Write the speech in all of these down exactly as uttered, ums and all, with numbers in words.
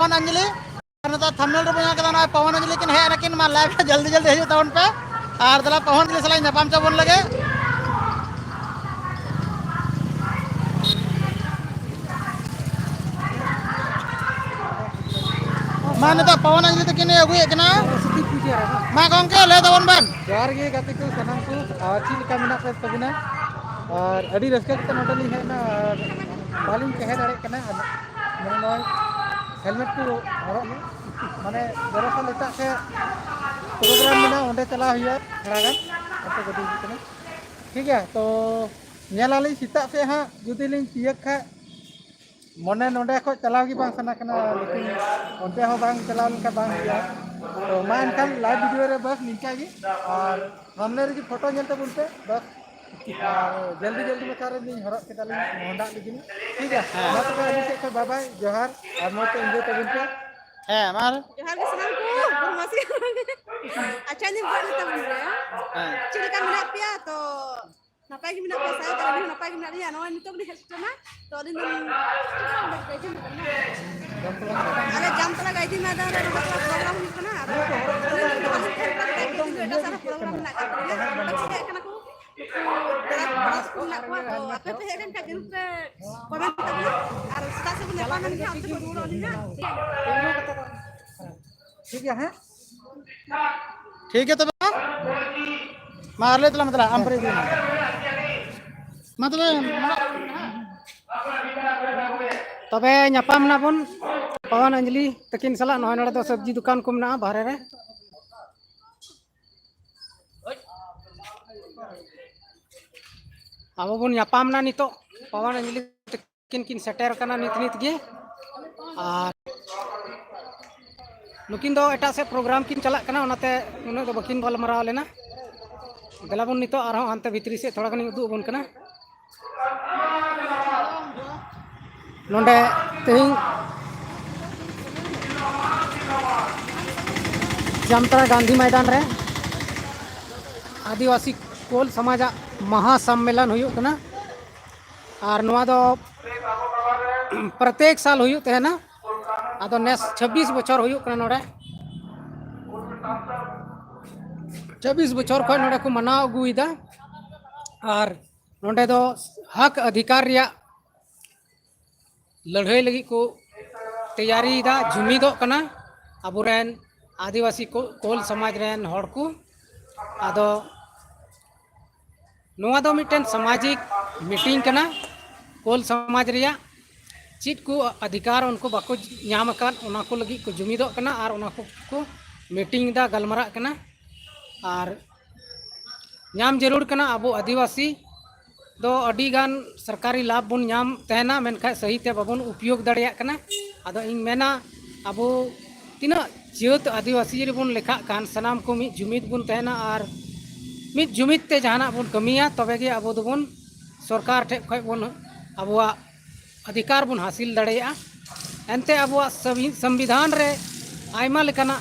ᱯᱟᱣᱟᱱ ᱟᱧᱡᱞᱤ᱾ ᱟᱨ ᱱᱤᱛᱚᱜ ᱛᱷᱟᱢᱵᱱᱮᱞ ᱨᱮᱵᱚᱱ ᱧᱮᱞ ᱠᱮᱫᱟ, ᱱᱚᱜᱼᱚᱭ ᱯᱟᱣᱟᱱ ᱟᱧᱡᱞᱤ ᱠᱤᱱ ᱦᱮᱡ ᱮᱱᱟ ᱠᱤᱱ᱾ ᱢᱟ ᱞᱟᱭᱤᱵᱷ ᱨᱮ ᱡᱚᱞᱫᱤ ᱡᱚᱞᱫᱤ ᱦᱤᱡᱩᱜ ᱛᱟᱵᱚᱱ ᱯᱮ, ᱟᱨ ᱫᱮᱞᱟ ᱯᱟᱣᱟᱱ ᱟᱧᱡᱞᱤ ᱥᱟᱞᱟᱜ ᱧᱟᱯᱟᱢ ᱦᱚᱪᱚ ᱵᱚᱱ ᱞᱮᱜᱮ᱾ ᱢᱟ ᱱᱤᱛᱚᱜ ᱯᱟᱣᱟᱱ ᱟᱧᱡᱞᱤ ᱛᱟᱹᱠᱤᱱ ᱟᱹᱜᱩᱭᱮᱫ ᱠᱤᱱᱟ᱾ ᱥᱚᱨᱚᱥᱚᱛᱤ ᱯᱩᱡᱟᱹ ᱨᱮ ᱵᱟᱝ? ᱢᱟ ᱜᱚᱢᱠᱮ, ᱞᱟᱹᱭ ᱛᱟᱵᱚᱱ ᱵᱮᱱ᱾ ᱡᱚᱦᱟᱨ ᱜᱮ ᱜᱟᱛᱮ ᱠᱚ ᱥᱟᱱᱟᱢ ᱠᱚ, ᱟᱨ ᱪᱮᱫ ᱞᱮᱠᱟ ᱢᱮᱱᱟᱜ ᱯᱮ ᱛᱟᱵᱚᱱᱟ? ᱟᱨ ᱟᱹᱰᱤ ᱨᱟᱹᱥᱠᱟᱹ ᱠᱟᱛᱮ ᱱᱚᱰᱮ ᱞᱤᱧ ᱦᱮᱡ ᱮᱱᱟ, ᱟᱨ ᱵᱟᱹᱞᱤᱧ ᱛᱟᱦᱮᱸ ᱫᱟᱲᱮᱭᱟᱜ ᱠᱟᱱᱟ᱾ ᱟᱨ ᱢᱟᱱᱮ ᱱᱚᱜᱼᱚᱭ ᱦᱮᱞᱢᱮᱴ ᱠᱚ ᱦᱚᱨᱚᱜ ᱜᱮ, ᱢᱟᱱᱮ ᱫᱚᱨᱟᱥᱚᱞ ᱮᱴᱟᱜ ᱥᱮᱫ ᱯᱨᱳᱜᱨᱟᱢ ᱢᱮᱱᱟᱜᱼᱟ, ᱚᱸᱰᱮ ᱪᱟᱞᱟᱣ ᱦᱩᱭᱩᱜᱼᱟ ᱛᱷᱚᱲᱟ ᱜᱟᱱ᱾ ᱚᱱᱛᱮ ᱜᱟᱹᱰᱤ ᱦᱤᱡᱩᱜ ᱠᱟᱱᱟ, ᱴᱷᱤᱠ ᱜᱮᱭᱟ᱾ ᱛᱚ ᱧᱮᱞᱟᱞᱤᱧ ᱥᱮᱛᱟᱜ ᱥᱮᱫ ᱦᱟᱸᱜ ᱡᱩᱫᱤ ᱞᱤᱧ ᱛᱤᱭᱟᱹᱜ ᱠᱷᱟᱡ, ᱢᱚᱱᱮ ᱱᱚᱰᱮ ᱠᱷᱚᱡ ᱪᱟᱞᱟᱣ ᱜᱮ ᱵᱟᱝ ᱥᱟᱱᱟ ᱠᱟᱱᱟ, ᱞᱮᱠᱤᱱ ᱚᱱᱛᱮ ᱦᱚᱸ ᱵᱟᱝ ᱪᱟᱞᱟᱣ ᱞᱮᱱᱠᱷᱟᱱ ᱵᱟᱝ ᱦᱩᱭᱩᱜᱼᱟ᱾ ᱛᱚ ᱢᱟ ᱮᱱᱠᱷᱟᱱ ᱞᱟᱭᱤᱵᱷ ᱵᱷᱤᱰᱤᱭᱳ ᱨᱮ ᱵᱟᱥ ᱱᱤᱝᱠᱟ ᱜᱮ, ᱟᱨ ᱥᱟᱢᱱᱮ ᱨᱮᱜᱮ ᱯᱷᱳᱴᱳ ᱧᱮᱞ ᱛᱟᱵᱚᱱ ᱯᱮ ᱵᱟᱥ᱾ ᱟᱨ ᱡᱚᱞᱫᱤ ᱡᱚᱞᱫᱤ ᱢᱟᱪᱷᱟ ᱨᱮ ᱞᱤᱧ ᱦᱚᱨᱚᱜ ᱠᱮᱫᱟᱞᱤᱧ ᱢᱚᱦᱰᱟᱜ ᱞᱟᱹᱜᱤᱫ᱾ ᱴᱷᱤᱠ ᱜᱮᱭᱟ, ᱦᱮᱸ᱾ ᱢᱟ ᱛᱚᱵᱮ ᱟᱹᱞᱤᱧ ᱥᱮᱫ ᱠᱷᱚᱡ ᱵᱟᱭ ᱵᱟᱭ, ᱡᱚᱦᱟᱨ, ᱟᱨ ᱢᱚᱡᱽ ᱛᱮ ᱮᱱᱡᱚᱭ ᱛᱟᱵᱚᱱ ᱯᱮ᱾ ᱦᱮᱸ, ᱢᱟ᱾ ᱡᱚᱦᱟᱨ ᱜᱮ ᱥᱟᱱᱟᱢ ᱠᱚ, ᱵᱩᱨᱩ ᱢᱟᱹᱥᱤ᱾ ᱟᱪᱪᱷᱟ, ᱤᱧ ᱵᱟᱹᱧ ᱢᱮᱛᱟ ᱵᱚᱱ ᱜᱮᱭᱟ᱾ ᱦᱮᱸ᱾ ᱪᱮᱫ ᱞᱮᱠᱟ ᱢᱮᱱᱟᱜ ᱯᱮᱭᱟ? ᱛᱚ ᱱᱟᱯᱟᱭ ᱜᱮ ᱢᱮᱱᱟᱜ ᱯᱮᱭᱟ, ᱥᱟᱭ ᱟᱹᱞᱤᱧ ᱦᱚᱸ ᱱᱟᱯᱟᱭ ᱜᱮ ᱢᱮᱱᱟᱜ ᱞᱤᱧᱟ᱾ ᱱᱚᱜᱼᱚᱭ ᱱᱤᱛᱚᱜ ᱜᱮᱞᱤᱧ ᱦᱮᱡ ᱥᱮᱴᱮᱨ ᱮᱱᱟ᱾ ᱛᱚ ᱟᱹᱞᱤᱧ ᱫᱚ ᱟᱞᱮ ᱡᱟᱢᱛᱚᱲᱟ ᱜᱟᱭᱫᱤ ᱢᱚᱭᱫᱟᱱ ᱨᱮ ᱱᱚᱰᱮ ᱛᱷᱚᱲᱟ ᱯᱨᱳᱜᱨᱟᱢ ᱦᱩᱭᱩᱜ ᱠᱟᱱᱟ᱾ ᱟᱫᱚ ᱟᱹᱞᱤᱧ ᱫᱚ ᱵᱟᱹᱞᱤᱧ ᱛᱟᱦᱮᱸ ᱠᱟᱱᱟ, ᱮᱴᱟᱜ ᱥᱮᱫ ᱨᱮ ᱯᱨᱳᱜᱨᱟᱢ ᱢᱮᱱᱟᱜ ᱟᱠᱟᱫ ᱛᱟᱹᱞᱤᱧᱟ᱾ ᱱᱚᱰᱮ ᱠᱚ ᱦᱮᱡ ᱟᱠᱟᱱᱟ ᱠᱚ, ᱩᱱᱠᱩ ᱫᱟᱫᱟ ᱠᱚᱲᱟ ᱠᱚ ᱢᱮᱱᱟᱜ ᱠᱚᱣᱟ᱾ ᱛᱚ ᱟᱯᱮ ᱯᱮ ᱦᱮᱡ ᱞᱮᱱᱠᱷᱟᱱ ᱜᱨᱩᱯ ᱨᱮ ᱠᱚᱢᱮᱱᱴ ᱛᱟᱵᱚᱱᱟ, ᱟᱨ ᱥᱮᱛᱟᱜ ᱥᱮᱫ ᱵᱚᱱ ᱧᱟᱯᱟᱢ ᱞᱮᱱ ᱜᱮ, ᱚᱱᱛᱮ ᱵᱚᱱ ᱨᱩᱣᱟᱹᱲᱚᱜ ᱟᱹᱞᱤᱧ ᱦᱟᱸᱜ᱾ ᱴᱷᱤᱠ ᱜᱮᱭᱟ, ᱦᱮᱸ? ᱴᱷᱤᱠ ᱜᱮᱭᱟ ᱛᱚᱵᱮ᱾ ᱢᱟ ᱟᱨ ᱞᱟᱹᱭ ᱛᱟᱞᱟᱝ ᱢᱮ, ᱛᱟᱦᱞᱮ ᱟᱢ ᱯᱟᱹᱨᱤ ᱤᱫᱤ ᱢᱮ᱾ ᱢᱟ ᱛᱚᱵᱮ, ᱛᱚᱵᱮ ᱧᱟᱯᱟᱢ ᱱᱟᱵᱚᱱ ᱯᱟᱣᱟᱱ ᱟᱧᱡᱞᱤ ᱛᱟᱹᱠᱤᱱ ᱥᱟᱞᱟᱜ᱾ ᱱᱚᱜᱼᱚᱭ ᱱᱚᱰᱮ ᱫᱚ ᱥᱚᱵᱽᱡᱤ ᱫᱚᱠᱟᱱ ᱠᱚ ᱢᱮᱱᱟᱜᱼᱟ ᱵᱟᱦᱨᱮ ᱨᱮ᱾ ᱟᱵᱚ ᱵᱚᱱ ᱧᱟᱯᱟᱢ ᱱᱟ ᱱᱤᱛᱚᱜ ᱯᱟᱣᱟᱱ ᱟᱧᱡᱞᱤ ᱛᱟᱹᱠᱤᱱ ᱠᱤᱱ ᱥᱮᱴᱮᱨ ᱟᱠᱟᱱᱟ ᱱᱤᱛ ᱱᱤᱛ ᱜᱮ᱾ ᱟᱨ ᱱᱩᱠᱤᱱ ᱫᱚ ᱮᱴᱟᱜ ᱥᱮᱫ ᱯᱨᱳᱜᱨᱟᱢ ᱠᱤᱱ ᱪᱟᱞᱟᱜ ᱠᱟᱱᱟ, ᱚᱱᱟᱛᱮ ᱩᱱᱟᱹᱜ ᱫᱚ ᱵᱟᱹᱠᱤᱱ ᱜᱟᱞᱢᱟᱨᱟᱣ ᱞᱮᱱᱟ᱾ ᱫᱮᱞᱟ ᱵᱚᱱ ᱱᱤᱛᱚᱜ ᱟᱨᱦᱚᱸ ᱦᱟᱱᱛᱮ ᱵᱷᱤᱛᱨᱤ ᱥᱮᱫ ᱛᱷᱚᱲᱟ ᱜᱟᱱᱤᱧ ᱩᱫᱩᱜ ᱟᱵᱚᱱ ᱠᱟᱱᱟ᱾ ᱱᱚᱰᱮ ᱛᱮᱦᱮᱧ ᱡᱟᱢᱛᱟᱲᱟ ᱜᱟᱱᱫᱷᱤ ᱢᱚᱭᱫᱟᱱ ᱨᱮ ᱟᱹᱫᱤᱵᱟᱹᱥᱤ ᱠᱳᱞ ᱥᱚᱢᱟᱡᱟᱜ ᱢᱟᱦᱟ ᱥᱚᱢᱢᱮᱞᱚᱱ ᱦᱩᱭᱩᱜ ᱠᱟᱱᱟ᱾ ᱟᱨ ᱱᱚᱣᱟ ᱫᱚ ᱯᱨᱚᱛᱮᱠ ᱥᱟᱞ ᱦᱩᱭᱩᱜ ᱛᱟᱦᱮᱱᱟ᱾ ᱟᱫᱚ ᱱᱮᱥ ᱪᱷᱟᱵᱵᱤᱥ ᱵᱚᱪᱷᱚᱨ ᱦᱩᱭᱩᱜ ᱠᱟᱱᱟ ᱱᱚᱰᱮ᱾ ᱪᱷᱟᱵᱵᱤᱥ ᱵᱚᱪᱷᱚᱨ ᱠᱷᱚᱱ ᱱᱚᱰᱮ ᱠᱚ ᱢᱟᱱᱟᱣ ᱟᱹᱜᱩᱭᱮᱫᱟ᱾ ᱟᱨ ᱱᱚᱰᱮ ᱫᱚ ᱦᱚᱠ ᱚᱫᱷᱤᱠᱟᱨ ᱨᱮᱭᱟᱜ ᱞᱟᱹᱲᱦᱟᱹᱭ ᱞᱟᱹᱜᱤᱫ ᱠᱚ ᱛᱮᱭᱟᱨᱤᱭᱮᱫᱟ, ᱡᱩᱢᱤᱫᱚᱜ ᱠᱟᱱᱟ ᱟᱵᱚᱨᱮᱱ ᱟᱹᱫᱤᱵᱟᱹᱥᱤ ᱠᱚ, ᱠᱳᱞ ᱥᱚᱢᱟᱡᱽ ᱨᱮᱱ ᱦᱚᱲ ᱠᱚ᱾ ᱟᱫᱚ ᱱᱚᱣᱟ ᱫᱚ ᱢᱤᱫᱴᱮᱱ ᱥᱟᱢᱟᱡᱤᱠ ᱢᱤᱴᱤᱝ ᱠᱟᱱᱟ᱾ ᱠᱳᱞ ᱥᱚᱢᱟᱡᱽ ᱨᱮᱭᱟᱜ ᱪᱮᱫ ᱠᱚ ᱚᱫᱷᱤᱠᱟᱨ ᱩᱱᱠᱩ ᱵᱟᱠᱚ ᱧᱟᱢ ᱟᱠᱟᱫ, ᱚᱱᱟ ᱠᱚ ᱞᱟᱹᱜᱤᱫ ᱠᱚ ᱡᱩᱢᱤᱫᱚᱜ ᱠᱟᱱᱟ ᱟᱨ ᱚᱱᱟ ᱠᱚ ᱠᱚ ᱢᱤᱴᱤᱝ ᱮᱫᱟ, ᱜᱟᱞᱢᱟᱨᱟᱜ ᱠᱟᱱᱟ᱾ ᱟᱨ ᱧᱟᱢ ᱡᱟᱹᱨᱩᱲ ᱠᱟᱱᱟ᱾ ᱟᱵᱚ ᱟᱹᱫᱤᱵᱟᱹᱥᱤ ᱫᱚ ᱟᱹᱰᱤ ᱜᱟᱱ ᱥᱚᱨᱠᱟᱨᱤ ᱞᱟᱵᱷ ᱵᱚᱱ ᱧᱟᱢ ᱛᱟᱦᱮᱱᱟ, ᱢᱮᱱᱠᱷᱟᱱ ᱥᱟᱹᱦᱤ ᱛᱮ ᱵᱟᱵᱚᱱ ᱩᱯᱭᱳᱜᱽ ᱫᱟᱲᱮᱭᱟᱜ ᱠᱟᱱᱟ᱾ ᱟᱫᱚ ᱤᱧ ᱢᱮᱱᱟ, ᱟᱵᱚ ᱛᱤᱱᱟᱹᱜ ᱡᱟᱹᱛ ᱟᱹᱫᱤᱵᱟᱹᱥᱤ ᱨᱮᱵᱚᱱ ᱞᱮᱠᱷᱟᱜ ᱠᱟᱱ, ᱥᱟᱱᱟᱢ ᱠᱚ ᱢᱤᱫ ᱡᱩᱢᱤᱫ ᱵᱚᱱ ᱛᱟᱦᱮᱱᱟ ᱟᱨ ᱢᱤᱫ ᱡᱩᱢᱤᱫ ᱛᱮ ᱡᱟᱦᱟᱱᱟᱜ ᱵᱚᱱ ᱠᱟᱹᱢᱤᱭᱟ, ᱛᱚᱵᱮ ᱜᱮ ᱟᱵᱚ ᱫᱚᱵᱚᱱ ᱥᱚᱨᱠᱟᱨ ᱴᱷᱮᱱ ᱠᱷᱚᱱ ᱵᱚᱱ ᱟᱵᱚᱣᱟᱜ ᱚᱫᱷᱤᱠᱟᱨ ᱵᱚᱱ ᱦᱟᱹᱥᱤᱞ ᱫᱟᱲᱮᱭᱟᱜᱼᱟ᱾ ᱮᱱᱛᱮ ᱟᱵᱚᱣᱟᱜ ᱥᱚᱝᱵᱤ-, ᱥᱚᱝᱵᱤᱫᱷᱟᱱ ᱨᱮ ᱟᱭᱢᱟ ᱞᱮᱠᱟᱱᱟᱜ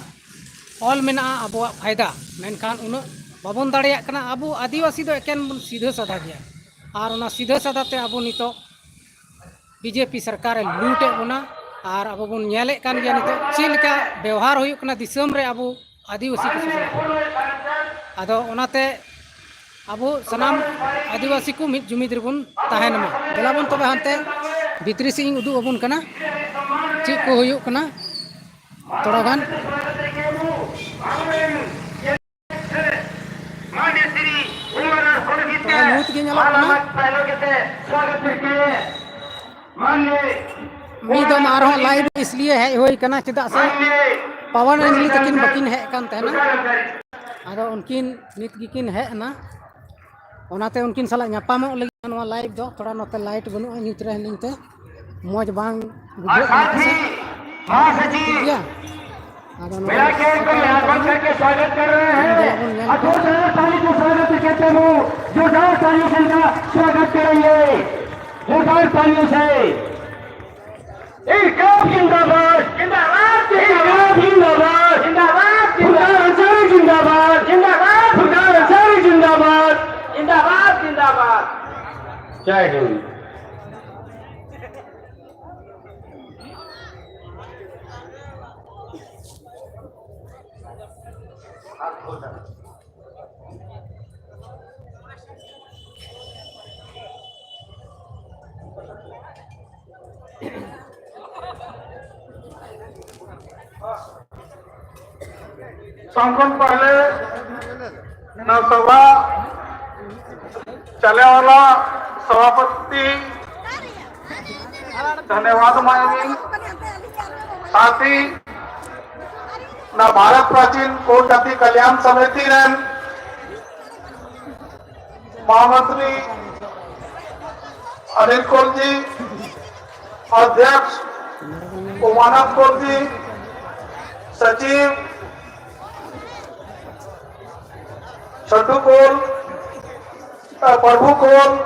ᱚᱞ ᱢᱮᱱᱟᱜᱼᱟ ᱟᱵᱚᱣᱟᱜ ᱯᱷᱟᱭᱫᱟ, ᱢᱮᱱᱠᱷᱟᱱ ᱩᱱᱟᱹᱜ ᱵᱟᱵᱚᱱ ᱫᱟᱲᱮᱭᱟᱜ ᱠᱟᱱᱟ᱾ ᱟᱵᱚ ᱟᱹᱫᱤᱵᱟᱹᱥᱤ ᱫᱚ ᱮᱠᱮᱱ ᱵᱚᱱ ᱥᱤᱫᱷᱟᱹ ᱥᱟᱫᱷᱟ ᱜᱮᱭᱟ, ᱟᱨ ᱚᱱᱟ ᱥᱤᱫᱷᱟᱹ ᱥᱟᱫᱷᱟ ᱛᱮ ᱟᱵᱚ ᱱᱤᱛᱚᱜ ᱵᱤᱡᱮᱯᱤ ᱥᱚᱨᱠᱟᱨᱮ ᱞᱩᱴ ᱮᱫ ᱵᱚᱱᱟ᱾ ᱟᱨ ᱟᱵᱚ ᱵᱚᱱ ᱧᱮᱞᱮᱫ ᱠᱟᱱ ᱜᱮᱭᱟ ᱱᱤᱛᱚᱜ ᱪᱮᱫ ᱞᱮᱠᱟ ᱵᱮᱣᱦᱟᱨ ᱦᱩᱭᱩᱜ ᱠᱟᱱᱟ ᱫᱤᱥᱚᱢ ᱨᱮ ᱟᱵᱚ ᱟᱹᱫᱤᱵᱟᱹᱥᱤ ᱠᱚ ᱥᱟᱞᱟᱜ᱾ ᱟᱫᱚ ᱚᱱᱟᱛᱮ ᱟᱵᱚ ᱥᱟᱱᱟᱢ ᱟᱹᱫᱤᱵᱟᱹᱥᱤ ᱠᱚ ᱢᱤᱫ ᱡᱩᱢᱤᱫ ᱨᱮᱵᱚᱱ ᱛᱟᱦᱮᱱ ᱢᱟ᱾ ᱫᱮᱞᱟ ᱵᱚᱱ ᱛᱚᱵᱮ ᱦᱟᱱᱛᱮ ᱵᱷᱤᱛᱨᱤ ᱥᱮᱫ ᱤᱧ ᱩᱫᱩᱜ ᱟᱵᱚᱱ ᱠᱟᱱᱟ ᱪᱮᱫ ᱠᱚ ᱦᱩᱭᱩᱜ ᱠᱟᱱᱟ ᱛᱷᱚᱲᱟ ᱜᱟᱱ᱾ ᱛᱷᱚᱲᱟ ᱧᱩᱛ ᱜᱮ ᱧᱮᱞᱚᱜ ᱠᱟᱱᱟ᱾ ᱢᱤᱫ ᱫᱚᱢ ᱟᱨᱦᱚᱸ live ᱤᱥᱞᱤᱭᱮ ᱦᱮᱡ ᱦᱩᱭ ᱠᱟᱱᱟ, ᱪᱮᱫᱟᱜ ᱥᱮ ᱯᱟᱣᱟᱱ ᱟᱸᱡᱽᱞᱤ ᱛᱟᱹᱠᱤᱱ ᱵᱟᱹᱠᱤᱱ ᱦᱮᱡ ᱠᱟᱱ ᱛᱟᱦᱮᱱᱟ᱾ ᱟᱫᱚ ᱩᱱᱠᱤᱱ ᱱᱤᱛ ᱜᱮᱠᱤᱱ ᱦᱮᱡ ᱮᱱᱟ, ᱚᱱᱟᱛᱮ ᱩᱱᱠᱤᱱ ᱥᱟᱞᱟᱜ ᱧᱟᱯᱟᱢᱚᱜ ᱞᱟᱹᱜᱤᱫ ᱱᱚᱣᱟ live ᱫᱚ᱾ ᱛᱷᱚᱲᱟ ᱱᱚᱛᱮ light ᱵᱟᱹᱱᱩᱜᱼᱟ, ᱧᱩᱛ ᱨᱮ ᱦᱤᱱᱟᱹᱧ ᱛᱮ ᱢᱚᱡᱽ ᱵᱟᱝ ᱵᱩᱡᱷᱟᱹᱜ ᱠᱟᱱᱟ ᱥᱮ᱾ ᱴᱷᱤᱠ ᱜᱮᱭᱟ, ᱟᱫᱚ ᱱᱚᱣᱟ ᱢᱮᱞᱟ के इनको मेहमान बन करके स्वागत कर रहे हैं। ᱫᱮᱞᱟ ᱵᱚᱱ ᱧᱮᱞ ᱟᱨ ᱠᱚᱣᱟ᱾ जोरदार ताली से स्वागत करते हो, जोरदार ताली से इनका स्वागत करेंगे, जोरदार तालियों से। इनकलाब जिंदाबाद, जिंदाबाद, इनकलाब जिंदाबाद, जिंदाबाद, जिंदाबाद, फुरकान अंसारी जिंदाबाद, जिंदाबाद, फुरकान अंसारी जिंदाबाद, जिंदाबाद, जिंदाबाद। जय हिंद। संगठन पहले न सभा चले वाला सभापति धन्यवाद मांगेंगे। साथ ही न भारत प्राचीन कोट जाति कल्याण समिति ने महामंत्री अनिल कौल जी, अध्यक्ष उमानाथ कौल जी, सचिव छोटू कौल, अ, प्रभु कौल,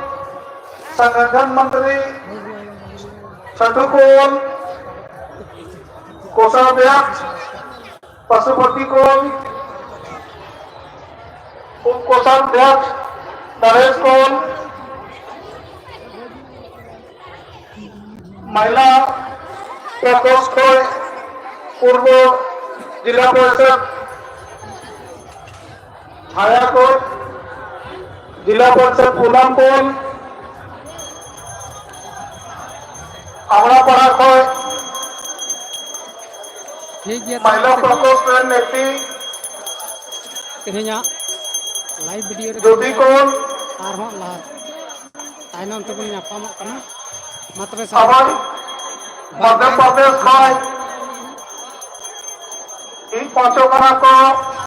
संगठन मंत्री छोटू कौल, कोषाध्यक्ष पशुपति कौल, उप कोषाध्यक्ष नरेश कौल, महिला प्रकोष्ठ खय पूर्व जिला परिषद छाया कौल, जिला परिषद पूनम कौल, ᱟᱢᱲᱟ ᱯᱟᱲᱟ ᱠᱷᱚᱱ ᱴᱷᱤᱠ ᱜᱮᱭᱟ, ᱢᱟᱭᱞᱟ ᱛᱟᱦᱚᱞᱮ ᱯᱨᱚᱠᱚᱞᱯ ᱨᱮᱱ ᱱᱮᱛᱤ ᱛᱮᱦᱮᱧᱟᱜ ᱞᱟᱭᱤᱵᱷ ᱵᱷᱤᱰᱤᱭᱳ ᱨᱮ ᱡᱩᱫᱤ ᱠᱚ ᱟᱨᱦᱚᱸ ᱞᱟᱦᱟ ᱛᱟᱭᱱᱚᱢ ᱛᱮᱵᱚᱱ ᱧᱟᱯᱟᱢᱚᱜ ᱠᱟᱱᱟ᱾ ᱢᱟ ᱛᱚᱵᱮ ᱥᱟᱨ, ᱟᱵᱟᱨ ᱵᱟᱭ ᱢᱚᱫᱽᱫᱷᱚ ᱵᱟᱭ᱾ ᱯᱨᱚᱫᱮᱥ ᱠᱷᱚᱱ ᱤᱧ ᱯᱟᱸᱪᱚ ᱠᱟᱱᱟ ᱠᱚ